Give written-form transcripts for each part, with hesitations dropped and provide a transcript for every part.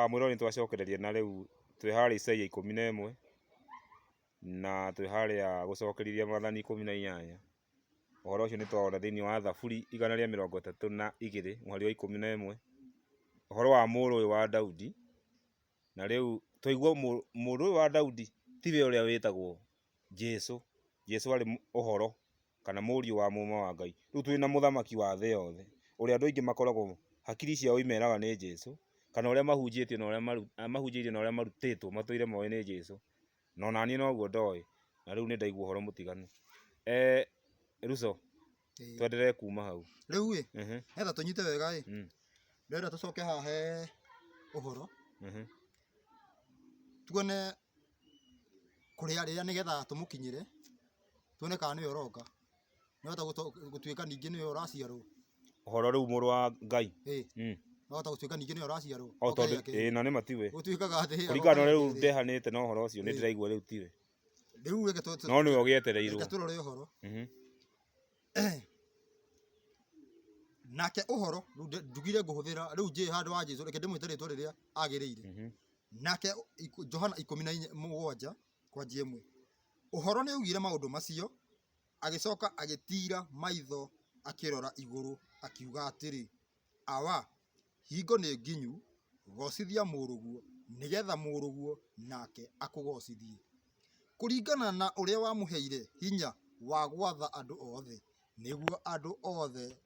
Mwĩroreri nĩ twacokereria na rĩu twĩ harĩa Isaia 11 na twĩ harĩa gũcokerithia maathani 18. Ũhoro ũcio nĩ twawona thĩinĩ wa Thaburi 132 mũhari wa 11, ũhoro wa mũrũ ũyũ wa Daudi. Na rĩu twaigua mũrũ ũyũ wa Daudi tiwe ũrĩa wĩtagwo Jesu. Jesu arĩ ũhoro kana mũriũ wa mũmwe wa Ngai. Rĩu twĩna mũthamaki wa thĩ yothe ũrĩa andũ aingĩ makoragwo hakiri ciao imeraga nĩ Jesu, kana ũrĩa mahunjĩtio na ũrĩa mahunjĩirio na ũrĩa marutĩtwo matũire moĩ nĩ Jesu. Na ona niĩ noguo ndoĩ, na rĩu nĩ ndaigua ũhoro mũtiganu. Ruco, twenderee kuma hau. Rĩu ĩ, nĩgetha tũnyite wega ĩ, ndĩrenda tũcoke haha he ũhoro, tuone kũrĩa rĩrĩa nĩgetha tũmũkinyĩre, tuone kana nĩwe ũroka. Nĩahota gũtuĩka ningĩ nĩwe ũraciarwo. Ũhoro rĩu mũrũ wa Ngai. Ĩ, nĩahota gũtuĩka ningĩ nĩwe ũraciarwo. O Oke tondũ rĩa kerĩ. Ĩ, na nĩ matiwe. Gũtuĩkaga atĩ Kũringana na agoka ũrĩa rĩa rĩu kerĩ. ndehanĩte na ũhoro ũcio nĩ ndĩraigua rĩu tiwe. Rĩu reke No nĩwe ũgĩetereirwo. Reke tũrore ũhoro. Nake ũhoro, rĩu ndugire ngũhũthĩra, rĩu njĩĩ handũ wa Jesu, reke ndĩmwĩte rĩtwa rĩrĩa agĩrĩire. Nake Johana ikũmi na inya, mũgwanja, kwanjia ĩmwe. Ũhoro nĩaugire maũndũ macio, agĩcoka agĩtiira maitho akĩrora igũrũ akiuga atĩrĩ, Awa, hingo nĩ nginyu, goocithia mũrũguo, nĩgetha mũrũguo nake akũgoocithie. Kũringana na ũrĩa wamũheire hinya wa gwatha andũ othe, nĩguo andũ othe,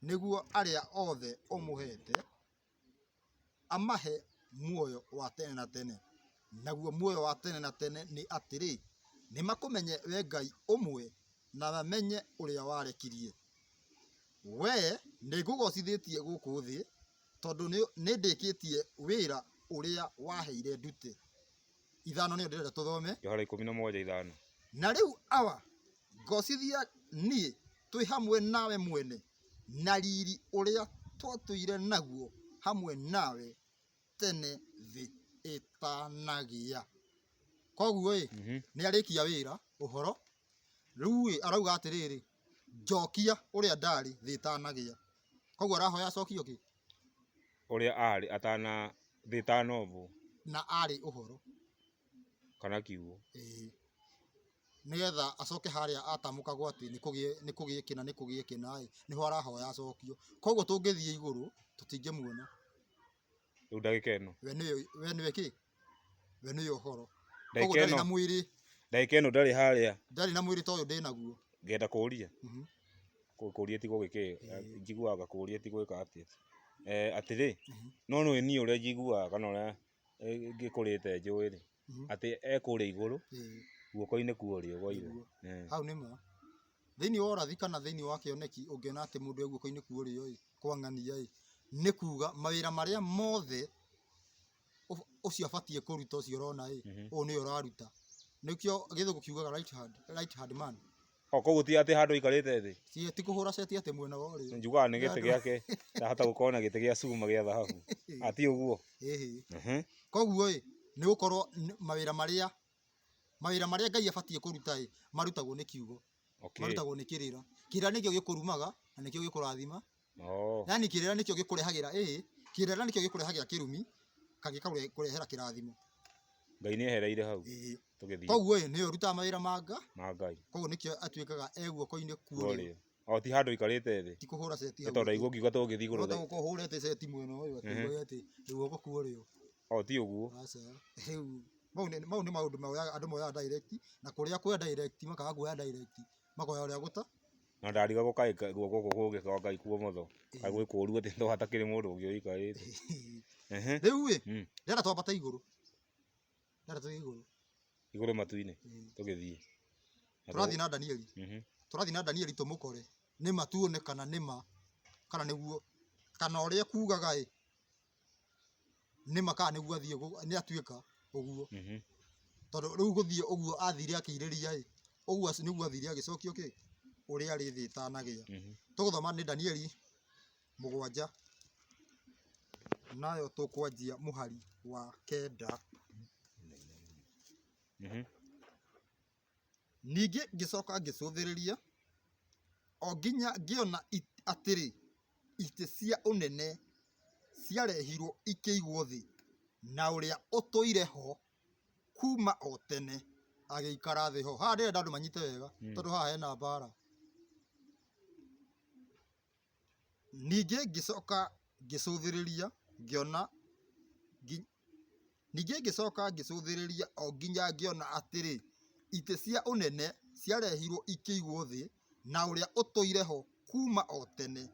nĩguo arĩa othe ũmũheete amahe muoyo wa tene na tene. Naguo muoyo wa tene na tene nĩ atĩrĩ, nĩ makũmenye we Ngai ũmwe na mamenye ũrĩa warekirie. Wee nĩngũgoocithĩtie gũkũ thĩ, tondũ nĩndĩkĩtie wĩra ũrĩa waheire ndute. Ithano nĩyo ndĩrenda tũthome. Johana 17:5. Na rĩu Awa, ngocithia niĩ twĩ hamwe nawe mwene, na riri ũrĩa twatũire naguo hamwe nawe tene thĩ ĩtanagĩa. Koguo ĩ, nĩ arĩkia wĩra ũhoro, rĩu ĩ, arauga atĩrĩrĩ, njokia ũrĩa ndarĩ thĩ ĩtanagĩa. Koguo arahoya acokio kĩ? Ũrĩa arĩ atana thĩ ĩtanombwo. Na arĩ ũhoro. Kana kiugo. Ĩĩ. Nĩgetha acoke harĩa atamũkagwo atĩ nĩ kũgĩe nĩ kũgĩe kĩna nĩ kũgĩe kĩna ĩ, nĩho arahoya acokio. Koguo tũngĩthiĩ igũrũ tũtingĩmuona. Rĩu ndagĩka ĩno. We nĩwe we nĩwe kĩ? We nĩwe ũhoro. Ndagĩka Koguo ndarĩ ĩno na mwĩrĩ. Ndagĩka ĩno ndarĩ harĩa. Ndarĩ na mwĩrĩ ta ũyũ ndĩnaguo. Ngenda kũria. Kũria ti gũgĩkĩ, njiguaga kũria ti gwĩka atĩa. Atĩrĩ, no nĩ niĩ ũrĩa njiguaga kana ũrĩa ngĩkũrĩte njũĩ rĩ, atĩ e kũrĩa igũrũ, guoko-inĩ kwa ũrĩo gwa ithe. Hau nĩ ma. Thĩinĩ wa ũrathi kana thĩinĩ wa kĩoneki ũngĩona atĩ mũndũ e guoko-inĩ kwa ũrĩo ĩ, kwa ng'ania ĩ, nĩ kuga mawĩra marĩa mothe ũcio abatiĩ kũruta ũcio ũrona ĩ, ũyũ nĩwe ũraruta. Nĩkĩo gĩthũngũ kiugaga right hand, right hand man. O koguo ti atĩ handũ aikarĩte thĩ. Ti ti kũhũra ceti atĩ mwena wa ũrĩo. Njugaga nĩ gĩtĩ gĩake, ndahota gũkorwo na gĩtĩ gĩa cuma gĩa thahabu. Ati ũguo. Ĩhĩ. Koguo ĩ, nĩ gũkorwo mawĩra marĩa mawĩra marĩa Ngai abatiĩ kũruta ĩ, marutagwo nĩ kiugo. Marutagwo nĩ kĩrĩra. Kĩrĩra nĩkĩo gĩkũrumaga na nĩkĩo gĩkũrathima. Yaani kĩrĩra nĩkĩo gĩkũrehagĩra ĩĩ, kĩrĩra nĩkĩo gĩkũrehagĩra kĩrumi kana gĩgakũrehera kĩrathimo. Ngai nĩ ehereire hau. Ĩĩ. Tũgĩthiĩ. Koguo ĩ, nĩwe ũrutaga mawĩra ma Nga. Ma Ngai. Koguo nĩkĩo atuĩkaga e guoko-inĩ kwa ũrĩo. O ti handũ aikarĩte thĩ. Ti kũhũra ceti hau. Nĩ tondũ ndaigua ũkiuga tũgĩthiĩ igũrũ. Wahota gũkorwo ũhũrĩte ceti mwena ũyũ atĩ uge atĩ guoko kwa ũrĩo. O ti ũguo. Aca. Rĩu mau nĩ mau nĩ maũndũ moyaga andũ moyaga direct na kũrĩa kuoya direct makaga kuoya direct makoya ũrĩa gũta. Na ndarigagwo kaĩ guoko gũkũ kũngĩ kwa Ngai kwa ũmotho kaĩ gwĩ kũũru atĩ no hatakĩrĩ mũndũ ũngĩ ũikarĩte. Ehe. Rĩu ĩ, ndĩrenda twambate igũrũ. Ndĩrenda tũthiĩ igũrũ. Igũrũ matu-inĩ tũgĩthiĩ. Tũrathiĩ na Danieli. Tũrathiĩ na Danieli tũmũkore. Nĩma tuone kana nĩma kana nĩguo kana ũrĩa ekugaga ĩ, nĩma kana nĩguo athiĩ nĩ atuĩka ũguo. Tondũ rĩu gũthiĩ ũguo athire akĩirĩria ĩ, ũguo nĩguo athire agĩcokio kĩ, ũrĩa arĩ thĩ ĩtanagĩa. Tũgũthoma nĩ Danieli 7, nayo tũkwanjia mũhari wa 9. Ningĩ ngĩcoka ngĩcũthĩrĩria, o nginya ngĩona atĩrĩ, itĩ cia ũnene ciarehirũo ikĩigwo thĩ, Na ũrĩa ũtũire ho kuma o tene agĩikara thĩ ho. Haha ndĩrenda andũ manyite wega tondũ haha hena mbara. Ningĩ ngĩcoka ngĩcũthĩrĩria ngĩona ningĩ ngĩcoka ngĩcũthĩrĩria o nginya ngĩona atĩrĩ, itĩ cia ũnene ciarehirwo ikĩigwo thĩ, na ũrĩa ũtũire ho kuma o tene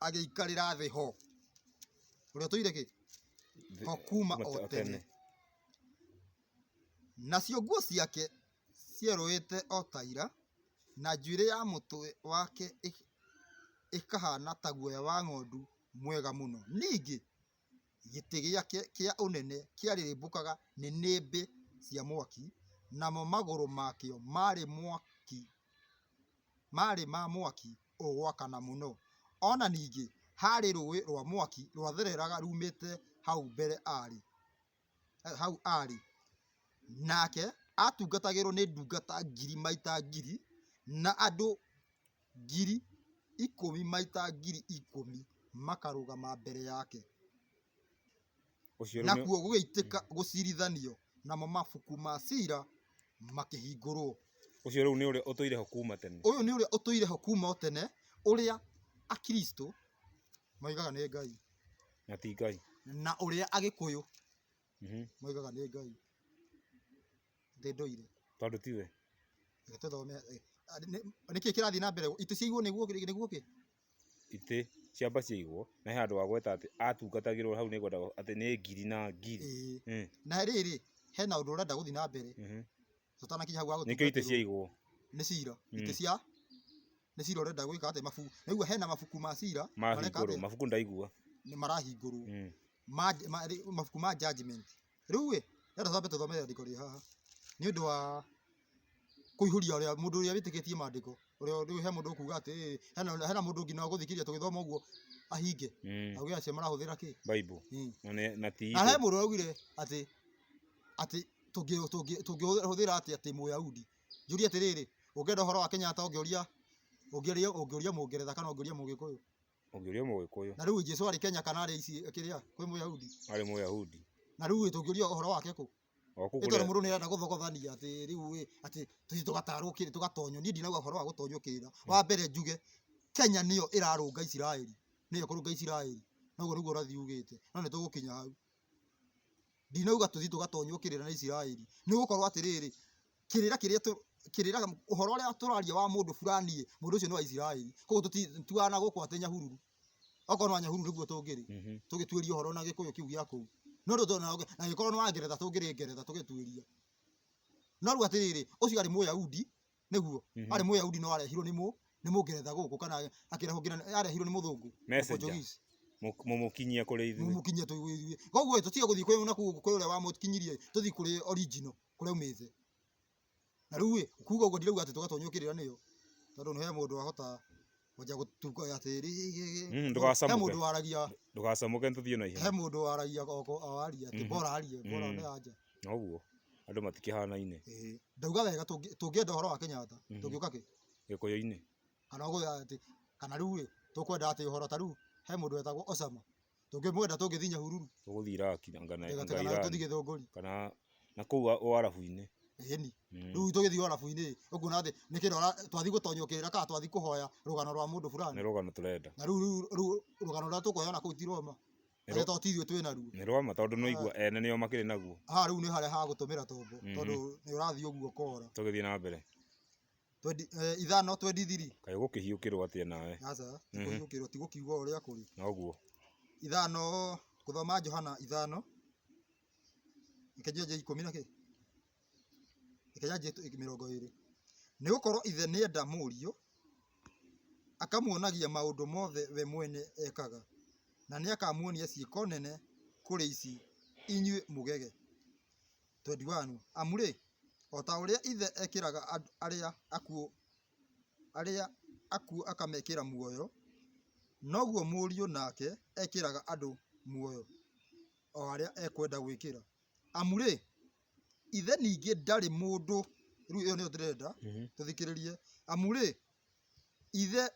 agĩikarĩra thĩ ho. Ũrĩa ũtũire kĩ? Ho kuma o tene. Nacio nguo ciake cierũĩte o ta ira, na njuĩrĩ ya mũtwe wake ĩkahaana ta guoya wa ng'ondu mwega mũno. Ningĩ gĩtĩ gĩake kĩa ũnene kĩarĩrĩmbũkaga nĩnĩmbĩ cia mwaki, namo magũrũ makĩo maarĩ ma mwaki ũgwakana mũno. O na ningĩ haarĩ rũũĩ rwa mwaki rwathereraga ruumĩte hau mbere arĩ. Hau aarĩ. Nake aatungatagĩrũo nĩ ndungata ngiri maita ngiri, na andũ 10,000 maita 10,000 makarũgama mbere yake. Ũcio rĩu nĩ Nakuo gũgĩitĩka gũcirithanio, namo mabuku ma cira makĩhingũrũo. Ũcio rĩu nĩ ũrĩa ũtũire ho kuma tene. Ũyũ nĩ ũrĩa ũtũire ho kuma o tene, ũrĩa Akristo moigaga nĩ Ngai. Na ti Ngai. Na ũrĩa Agĩkũyũ moigaga nĩ Ngai. Thĩ ndũire. Tondũ tiwe. Reke tũthome. Nĩkĩ kĩrathiĩ na mbere? Itĩ ciaigwo nĩguo nĩguo kĩ? Itĩ ciamba ciaigwo na he handũ wagweta atĩ atungatagĩrwo hau nĩngwenda atĩ nĩ ngiri na ngiri. Ĩĩ. Na rĩrĩ, hena ũndũ ũrenda gũthiĩ na mbere. Tũtanakinya hau ha Nĩkĩo itĩ gũtungatĩrwo. Ciaigwo. Nĩ cira. Itĩ cia nĩ cira ũrenda gwĩka atĩ mabuku. Nĩguo hena mabuku ma cira mareka Mahingũrwo. atĩa? Mabuku ndaigua. Nĩ marahingũrwo. Mabuku ma judgment. Rĩu ĩ, renda twambe tũthome rĩandĩko rĩ haha. Nĩ ũndũ wa kũihũria ũrĩa mũndũ ũrĩa wĩtĩkĩtie maandĩko. Ũrĩa rĩu he mũndũ ũkuga atĩ "Ĩ, hena mũndũ nginya ũgũthikĩrĩria tũgĩthoma ũguo ahinge. Auge acio marahũthĩra kĩ? Bible. Na na ti Na he itũ. mũndũ augire atĩ tũngĩhũthĩra atĩ atĩ Mũyahudi. Njũrie atĩrĩrĩ, ũngĩenda ũhoro wa Kenyatta ũngĩũria ũngĩũria Mũngeretha kana ũngĩũria Mũgĩkũyũ? Ũngĩũria Mũgĩkũyũ. Na rĩu Jesũ arĩ Kenya kana arĩ ici kĩrĩa kwĩ Mũyahudi? Arĩ Mũyahudi. Na rĩu tũngĩũria ũhoro wake kũ? O kũu Nĩ tondũ kũrĩa. Mũndũ nĩ arenda gũthogothania atĩ rĩu ĩ, atĩ tũthiĩ tũgatarwo kĩrĩ tũgatonywo. Niĩ ndinauga ũhoro wa gũtonywo kĩrĩra. Wa mbere njuge Kenya nĩyo ĩrarũnga Isiraeli. Nĩyo ĩkũrũnga Isiraeli. Na ũguo nĩguo ũrathi ugĩte. No nĩ tũgũkinya hau. Ndinauga tũthiĩ tũgatonywo kĩrĩra nĩ Isiraeli. Nĩ gũkorwo atĩrĩrĩ, kĩrĩra kĩrĩa kĩrĩra ũhoro ũrĩa tũraria wa mũndũ fulani ĩ, mũndũ ũcio nĩ wa Isiraeli. Koguo tũtituaga na gũkũ atĩ Nyahururu. Okorwo nĩ wa Nyahururu nĩguo tũngĩrĩ. Tũgĩtuĩria ũhoro na Gĩkũyũ kĩu gĩa kũu. No rĩu na angĩkorwo nĩ wa Ngeretha tũngĩrĩ Ngeretha tũgĩtuĩria. No rĩu atĩrĩrĩ, ũcio arĩ Mũyahudi nĩguo. Arĩ Mũyahudi no arehirwo nĩ nĩ Mũngeretha gũkũ kana akĩrehwo nginya arehirwo nĩ mũthũngũ. Messenger. Portuguese. Mũmũkinyia kũrĩ ithuĩ. Mũmũkinyia tũgũthiĩ. Koguo tũtige gũthiĩ kwĩ na kũu kwĩ ũrĩa wamũkinyirie, tũthiĩ kũrĩ original kũrĩa aumĩte. Na rĩu ĩ, kuga ũguo ndirauga atĩ tũgatonywo kĩrĩra nĩyo. Tondũ nĩ he mũndũ wahota kwanjia gũtuka atĩ he Ndũgacamũke. mũndũ waragia. Ndũgacamũke tũthiĩ na ihenya. He mũndũ waragia o aria atĩ bora arie, bora nĩ anja. Noguo. Andũ matikĩhanaine. Ĩĩ. Ndauga wega tũngĩenda ũhoro wa Kenyatta, tũngĩũka kĩ? Gĩkũyũ-inĩ. Kana ũgũthiĩ atĩ kana rĩu ĩ, tũkwenda atĩ ũhoro ta rĩu he mũndũ wetagwo Osama. Tũngĩmwenda tũngĩthiĩ Nyahururu. Tũgũthiĩ Iraq anga Kana Iran. tũthiĩ Gĩthũngũri. Kana na kũu Ũarabu-inĩ. Ĩni. Rĩu tũgĩthiĩ Ũarabu-inĩ, ũkuona atĩ nĩ kĩrĩa twathiĩ gũtonywo kĩrĩra kana twathiĩ kũhoya rũgano rwa mũndũ fulani. Nĩ rũgano tũrenda. Na rĩu rũgano rũrĩa tũkũheana kũu ti rwama. Nĩ to ti ithuĩ twĩ naruo. Nĩ rwama tondũ nĩ waigua ene nĩo makĩrĩ naguo. Haha rĩu nĩ harĩa ha gũtũmĩra tombo tondũ nĩ ũrathiĩ ũguo ũkora. Tũgĩthiĩ na mbere. Ithano 23. Kaĩ ũgũkĩhiũkĩrwo atĩa nawe? Aca, ti kũhiũkĩrwo, ti gũkiuga ũrĩa kũrĩ. Noguo. Ithano, gũthoma Johana ithano. Reke njanjie ikũmi na kĩ? Reke njanjie 20. Nĩ gũkorwo ithe nĩenda mũriũ, akamuonagia maũndũ mothe we mwene ekaga, na nĩakamuonia ciĩko nene kũrĩ ici inyuĩ mũgege. 21. Amu-rĩ, o ta ũrĩa ithe ekĩraga arĩa akuũ akamekĩra muoyo, noguo mũriũ nake ekĩraga andũ muoyo o arĩa ekwenda gwĩkĩra. Amu-rĩ, ithe ningĩ ndarĩ mũndũ, rĩu ĩyo nĩyo ndĩrenda tũthikĩrĩrie. Amu-rĩ, ithe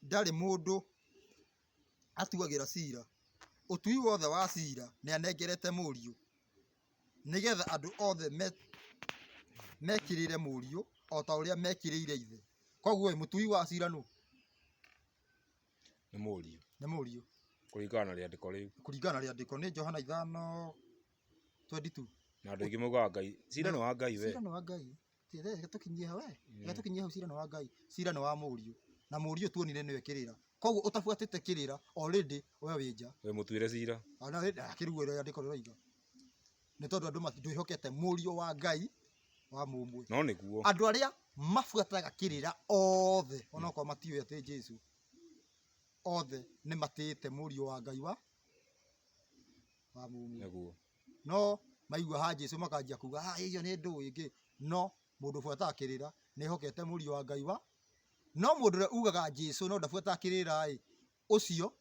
ndarĩ mũndũ atuagĩra cira, ũtui wothe wa cira nĩanengerete mũriũ, Nĩgetha andũ othe mekĩrĩre Mũriũ o ta ũrĩa mekĩrĩire Ithe. Koguo ĩ, mũtui wa cira nũ? Nĩ Mũriũ. Nĩ Mũriũ. Kũringana na rĩandĩko rĩu. Kũringana na rĩandĩko nĩ Johana 5:22. Na andũ aingĩ maugaga Ngai, cira nĩ wa Ngai we. Cira nĩ wa Ngai. Reke tũkinyie hau we. Reke tũkinyie hau, cira nĩ wa Ngai. Cira nĩ wa Mũriũ. Na Mũriũ tuonire nĩwe kĩrĩra. Koguo ũtabuatĩte kĩrĩra already we wĩ nja. We mũtuĩre cira. Ona akĩrugwo ũrĩa rĩandĩko rĩroiga. Nĩ tondũ andũ ndwĩhokete Mũriũ wa Ngai wa mũmwe. No nĩguo. Andũ arĩa mabuataga kĩrĩra othe, onokorwo matiũĩ atĩ Jesu, othe nĩ matĩĩte Mũriũ wa Ngai wa mũmwe. Nĩguo. No maigua ha Jesu makanjia kuga, ah, icio nĩ ndũĩ ngĩ. No mũndũ ũbuataga kĩrĩra nĩ ehokete Mũriũ wa Ngai wa. No mũndũ ũrĩa ugaga Jesu no ndabuataga kĩrĩra ĩ, ũcio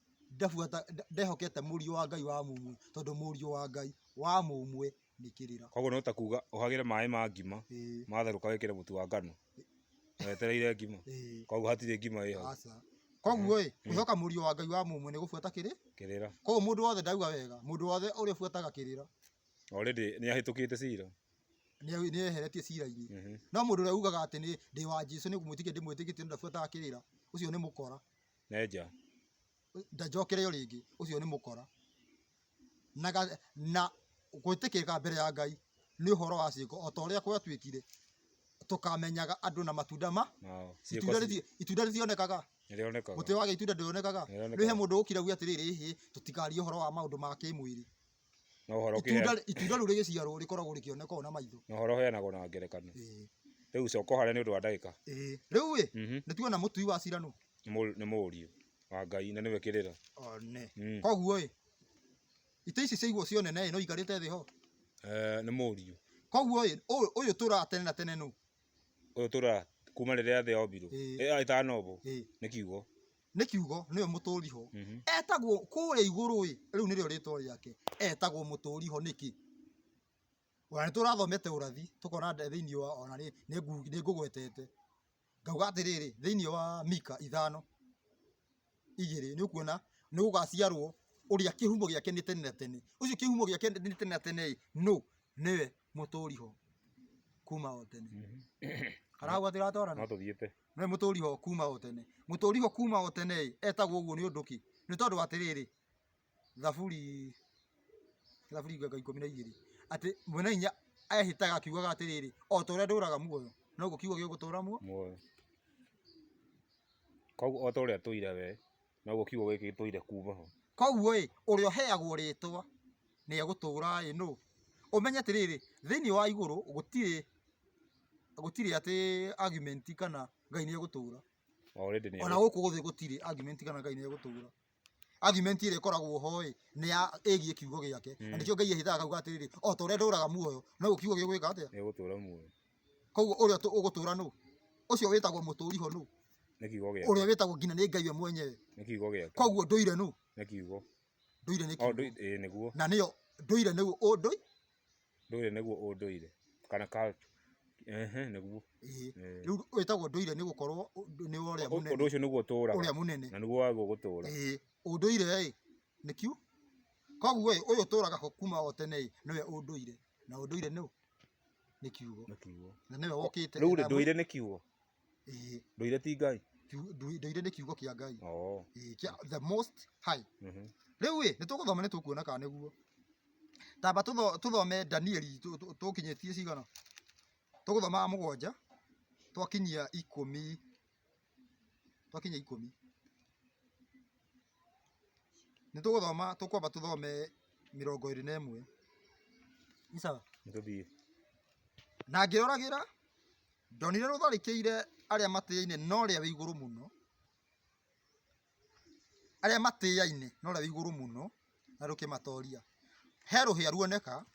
ndehokete Mũriũ wa Ngai wa mũmwe, tondũ Mũriũ wa Ngai wa mũmwe nĩ kĩrĩra. Koguo no ta kuga ũhagĩre maĩ ma ngima, matherũka wĩkĩre mũtu wa ngano. Wetereire ngima. Koguo hatirĩ ngima ĩho. Aca. Koguo ĩ, kwĩhoka Mũriũ wa Ngai wa mũmwe nĩ gũbuata kĩrĩra. Koguo mũndũ wothe, ndauga wega, mũndũ wothe ũrĩa ũbuataga kĩrĩra Already nĩ ahĩtũkĩte cira. Nĩ eheretie cira-inĩ. No mũndũ ũrĩa ugaga atĩ nĩ ndĩ wa Jesu, nĩ kũmwĩtĩkia ndĩmwĩtĩkĩtie, no ndabuataga kĩrĩra, ũcio nĩ mũkora. Nenja. Ndanjokere o rĩngĩ, ũcio nĩ mũkora. Na gwĩtĩkĩrĩka mbere ya Ngai nĩ ũhoro wa ciĩko, o ta ũrĩa gwatuĩkire tũkamenyaga andũ na matunda ma Ciĩko itunda rĩtionekaga. Nĩrĩonekaga. Mũtĩ wage itunda ndũonekaga. Nĩrĩonekaga. Rĩu he mũndũ ũkire auge atĩrĩrĩ, ĩhĩ, tũtikarie ũhoro wa maũndũ ma kĩmwĩrĩ. No ũhoro Itunda rĩu rĩgĩciarwo rĩkoragwo rĩkĩoneka o na maitho. No ũhoro ũheanagwo na ngerekano. Rĩu coka harĩa nĩ ũndũ wa ndagĩka. Rĩu ĩ, nĩ tuona mũtui wa cira nũ? Nĩ Mũriũ wa Ngai na nĩwe kĩrĩra. One. Koguo ĩ, itĩ ici ciaigwo cia ũnene ĩ, no ikarĩte thĩ ho? Nĩ Mũriũ. Koguo ĩ, ũyũ tũraga tene na tene nũ? Ũyũ tũraga kuma rĩrĩa thĩ yombirwo. Ĩtanombwo. Nĩ kiugo. Nĩ kiugo, nĩwe mũtũũri ho. Etagwo kũrĩa igũrũ ĩ, rĩu nĩrĩo rĩtwa rĩake. Etagwo mũtũũri ho nĩkĩ? Ona nĩ tũrathomete ũrathi, tũkona thĩinĩ wa, ona nĩ ngũgwetete. Ngauga atĩrĩrĩ, thĩinĩ wa Mika 5:2, nĩ ũkuona nĩ gũgaciarwo ũrĩa kĩhumo gĩake nĩ tene na tene. Ũcio kĩhumo gĩake nĩ tene na tene ĩ, nũ? Nĩwe mũtũũri ho kuma o tene. Kana hau gatiratwarana? No tũthiĩte. Nĩwe mũtũũri ho kuma o tene. Mũtũũri ho kuma o tene ĩ, etagwo ũguo nĩ ũndũ kĩ? Nĩ tondũ atĩrĩrĩ, Thaburi 12, atĩ Mwene Hinya ehĩtaga akiugaga atĩrĩrĩ, o ta ũrĩa ndũraga muoyo, noguo kiugo gĩgũtũra muoyo. Koguo o ta ũrĩa tũire we, noguo kiugo gĩkĩ gĩtũire kuma ho. Koguo ĩ, ũrĩa ũheagwo rĩtwa nĩ egũtũra ĩ, nũ? Ũmenye atĩrĩrĩ, thĩinĩ wa igũrũ gũtirĩ atĩ argument kana Ngai nĩ egũtũra. Already nĩ Ona gũkũ thĩ gũtirĩ argument kana Ngai nĩ egũtũra. Argument ĩrĩa ĩkoragwo ho ĩ, nĩ ya ĩgiĩ kiugo gĩake. Na nĩkĩo Ngai ehĩtaga akauga atĩrĩrĩ, o ta ũrĩa ndũraga muoyo, noguo kiugo gĩgwĩka atĩa? Gĩgũtũra muoyo. Koguo ũrĩa ũgũtũra nũ? Ũcio wĩtagwo mũtũũri ho nũ? Nĩ kiugo gĩake. Ũrĩa wĩtagwo nginya nĩ Ngai we mwenyewe. Nĩ kiugo gĩake. Koguo ndũire nũ? Nĩ kiugo. Ndũire nĩ kiugo. Nĩguo. Na nĩyo ndũire nĩguo ũndũi? Ndũire nĩguo ũndũire. Kana culture. Ehe, nĩguo. Rĩu wĩtagwo ndũire nĩ gũkorwo nĩ ũrĩa mũnene. Ũndũ ũcio nĩguo ũtũraga. Ũrĩa mũnene. Na nĩguo wagwo gũtũra. Ũndũire ĩ, nĩ kiu. Koguo ĩ, ũyũ ũtũraga ho kuma o tene ĩ, nĩwe ũndũire. Na ũndũire nĩ ũ? Nĩ kiugo. Nĩ kiugo. Na nĩwe wokĩte. Rĩu rĩ, ndũire nĩ kiugo. Ndũire ti Ngai. Ndũire nĩ kiugo kĩa Ngai. Kĩa the most high. Rĩu ĩ, nĩ tũgũthoma, nĩ tũkuona kana nĩguo. Tamba tũthome Danieli, tũkinyĩtie cigana? Tũgũthoma 7, twakinyia 10, twakinyia 10. Nĩ tũgũthoma, tũkwamba tũthome 21. Nĩ sawa? Nĩtũthiĩ. Na ngĩroragĩra, ndonire rũtharĩkĩire arĩa matĩaine na ũrĩa wĩ igũrũ mũno. Arĩa matĩaine na ũrĩa wĩ igũrũ mũno na rũkĩmatoria. He rũhĩa ruoneka,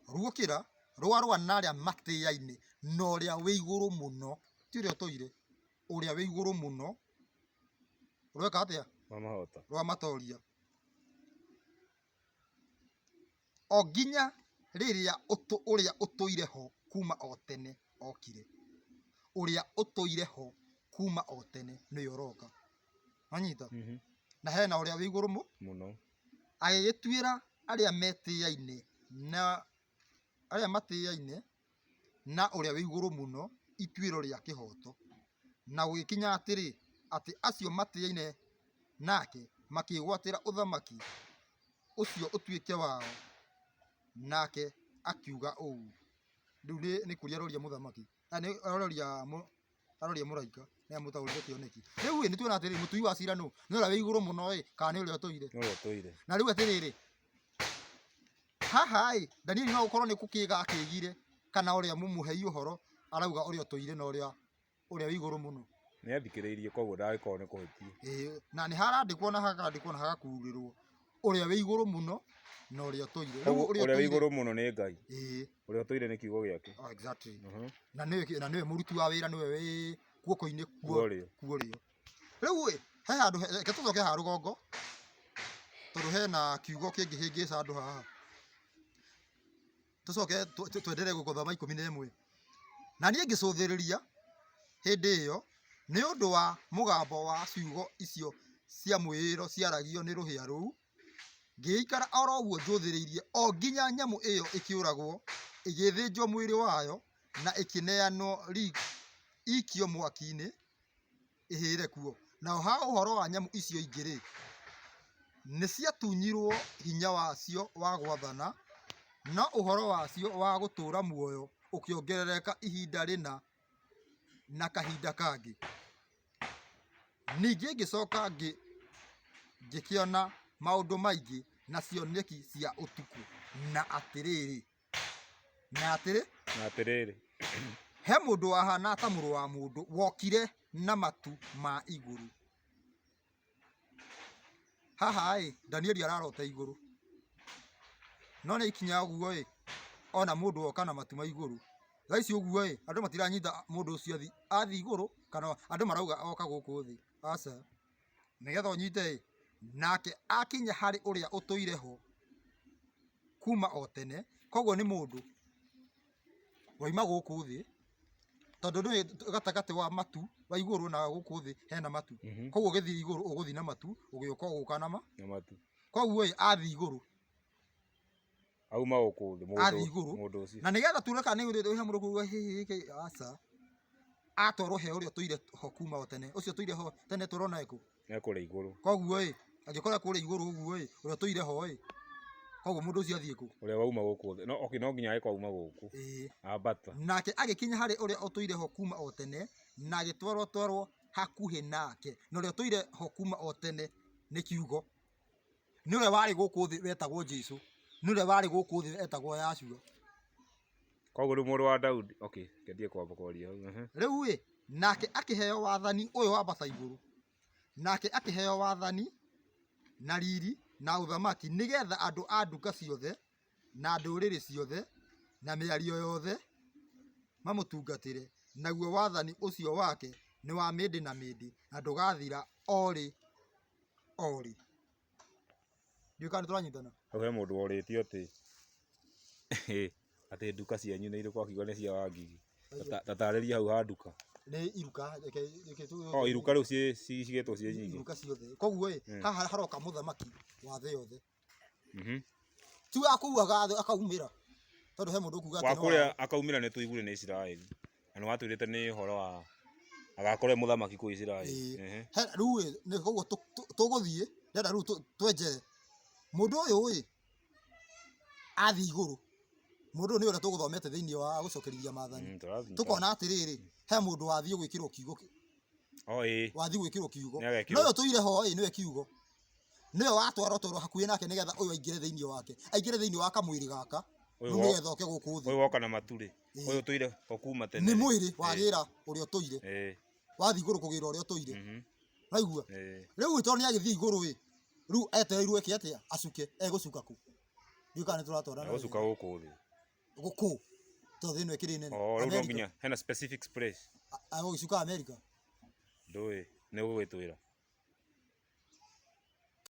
ruokĩra, rwarũa na arĩa matĩaine na ũrĩa wĩ igũrũ mũno. Ti ũrĩa ũtũire, ũrĩa wĩ igũrũ mũno. Rweka atĩa? Rwamahota. Rwamatoria. O nginya rĩrĩa ũrĩa ũtũire ho kuma o tene okire. Ũrĩa ũtũire ho kuma o tene nĩwe ũroka. Wanyita? Na hena ũrĩa wĩ igũrũ mũno. Agĩgĩtuĩra arĩa metĩaine na Arĩa matĩaine na ũrĩa wĩ igũrũ mũno ituĩro rĩa kĩhooto. Na gũgĩkinya atĩrĩ, atĩ acio matĩaine nake makĩĩgwatĩra ũthamaki ũcio ũtuĩke wao, nake akiuga ũũ. Rĩu nĩ kũria aroria mũthamaki, nĩ aroria aroria mũraika nĩ amũtaũrĩre kĩoneki. Rĩu ĩ nĩ tuona atĩrĩrĩ, mũtui wa cira nũ? Nĩ ũrĩa wĩ igũrũ mũno ĩ, kana nĩ ũrĩa ũtũire? Nĩ ũrĩa ũtũire. Na rĩu atĩrĩrĩ, haha ĩ, Danieli no gũkorwo nĩ kũkĩga akĩgire, kana ũrĩa mũmũhei ũhoro arauga ũrĩa ũtũire na ũrĩa ũrĩa wĩ igũrũ mũno. Nĩ athikĩrĩirie koguo ndangĩkorwo nĩ kũhĩtia. Ĩĩ, na nĩ harandĩkwo na hakandĩkwo na hagakururĩrwo ũrĩa wĩ igũrũ mũno na ũrĩa ũtũire. Rĩu Koguo ũrĩa ũrĩa wĩ ũtũire- igũrũ mũno nĩ Ngai. Ĩĩ, Ũrĩa ũtũire nĩ kiugo gĩake. oh, exactly. Mhm. Na nĩwe mũruti wa wĩra nĩwe wĩ guoko-inĩ Kuo ũrĩo. kuo ũrĩo. Rĩu ĩ, he handũ reke tũcoke haha rũgongo tondũ hena kiugo kĩngĩhĩngĩca andũ haha. Tũcoke twenderee gũthoma 11. Na niĩ ngĩcũthĩrĩria hĩndĩ ĩyo nĩ ũndũ wa mũgambo wa ciugo icio cia mwĩĩro ciaragio nĩ rũhĩa rũu, ngĩikara o ro ũguo njũthĩrĩirie o nginya nyamũ ĩyo ĩkĩũragwo, ĩgĩthĩnjwo mwĩrĩ wayo, na ĩkĩneanwo ikio mwaki-inĩ ĩhĩre kuo. Naho ha ũhoro wa nyamũ icio ingĩ-rĩ, nĩciatunyirwo hinya wacio wa gwathana, no ũhoro wacio wa gũtũũra muoyo ũkĩongerereka ihinda rĩna na kahinda kangĩ. Ningĩ ngĩcoka ngĩkĩona maũndũ maingĩ na cioneki cia ũtukũ, na atĩrĩrĩ, na atĩrĩ, Na atĩrĩrĩ, he mũndũ wahana ta mũrũ wa mũndũ wokire na matu ma igũrũ. Haha ĩ, Danieli ararota igũrũ. No nĩ ikinya ũguo ĩ, ona mũndũ oka na matu ma igũrũ. Thaa ici ũguo ĩ, andũ matiranyita mũndũ ũcio athi athi igũrũ kana andũ marauga oka gũkũ thĩ. Aca. Nĩgetha ũnyite ĩ, nake akinya harĩ ũrĩa ũtũire ho kuma o tene, koguo nĩ mũndũ waima gũkũ thĩ, tondũ ndũĩ gatagatĩ wa matu wa igũrũ na gũkũ thĩ hena matu. Koguo ũgĩthiĩ igũrũ ũgũthiĩ na matu, ũgĩũka ũgũka na ma. Na matu. Koguo ĩ, athiĩ igũrũ. Auma gũkũ thĩ mũndũ Athiĩ igũrũ. Mũndũ ũcio. Na nĩgetha tuone kana nĩ he mũndũ kuga hihi hĩ aca. Atwarwo he ũrĩa ũtũire ho kuma o tene. Ũcio ũtũire ho tene tũrona ekũ? E kũrĩa igũrũ. Koguo ĩ, angĩkorwo e kũrĩa igũrũ ũguo ĩ, ũrĩa ũtũire ho ĩ, koguo mũndũ ũcio athiĩ kũ? Ũrĩa wauma gũkũ thĩ. No okay, no nginya agĩkorwo auma gũkũ. Ĩĩ. Ambata. Nake agĩkinya harĩ ũrĩa ũtũire ho kuma o tene, na agĩtwarwo twarwo hakuhĩ nake. Na ũrĩa ũtũire ho kuma o tene nĩ kiugo. Nĩ ũrĩa warĩ gũkũ thĩ wetagwo Jesu. Nĩ ũrĩa warĩ gũkũ thĩ wetagwo Yahshua. Koguo rĩu mũrũ wa Daudi, okay, reke ndige kwamba kwaria hau. Rĩu ĩ, nake akĩheo wathani ũyũ wambata igũrũ. Nake akĩheo wathani na riri na ũthamaki nĩgetha andũ a nduka ciothe na ndũrĩrĩ ciothe na mĩario yothe mamũtungatĩre. Naguo wathani ũcio wake nĩ wa mĩndĩ na mĩndĩ na ndũgathira o rĩ o rĩ. Ndiũĩ kana nĩ tũranyitana. Hau he mũndũ worĩtio atĩ atĩ nduka cianyu nĩ irĩkũ akiuga nĩ cia Wangigĩ. Ta tarĩria hau ha nduka. Nĩ iruka, reke O iruka rĩu cigĩtwo ciĩ nyingĩ. Iruka ciothe. Koguo ĩ, haha haroka mũthamaki wa thĩ yothe. Ti wa kũu akaumĩra. Tondũ he mũndũ ũkuga Wa atĩ no kũrĩa akaumĩra nĩ tũiguire nĩ Isiraeli. Na nĩ watwĩrĩte nĩ ũhoro wa agakorwo e mũthamaki kũu Isiraeli. Ĩĩ. He rĩu ĩ, nĩ koguo tũgũthiĩ, ndĩrenda rĩu twenjere. Mũndũ ũyũ ĩ, athiĩ igũrũ, mũndũ ũyũ nĩ ũrĩa tũgũthomete thĩinĩ wa gũcokerithia maathani. Tũkona atĩrĩrĩ, he mũndũ wathiĩ gwĩkĩrwo kiugo, O ĩĩ. wathiĩ gwĩkĩrwo kiugo. Nĩ agekĩrwo. No ũyũ tũire ho ĩ, nĩwe kiugo. Nĩwe watwarwo twarwo hakuhĩ nake nĩgetha ũyũ aingĩre thĩinĩ wake. Aingĩre thĩinĩ wa kamwĩrĩ gaka, Ũyũ rĩu nĩgetha oke gũkũ thĩ. Ũyũ woka na matu-rĩ, Ĩĩ. ũyũ ũtũire ho kuma tene. Nĩ mwĩrĩ wagĩra ũrĩa ũtũire. Ĩĩ. Wathiĩ igũrũ kũgĩra ũrĩa ũtũire. Waigua? Ĩĩ. Rĩu tondũ nĩ agĩthiĩ igũrũ ĩ, rĩu etereirwo eke atĩa? Acuke. Egũcuka kũ? Ndiũĩ kana nĩ tũratwarana wega. Egũcuka gũkũ thĩ. Gũkũ? Tondũ thĩ ĩno ĩkĩrĩ nene. Oh, rĩu no America. nginya hena specific place. Egũgĩcuka America? Ndũĩ, nĩ ũgũgĩtwĩra.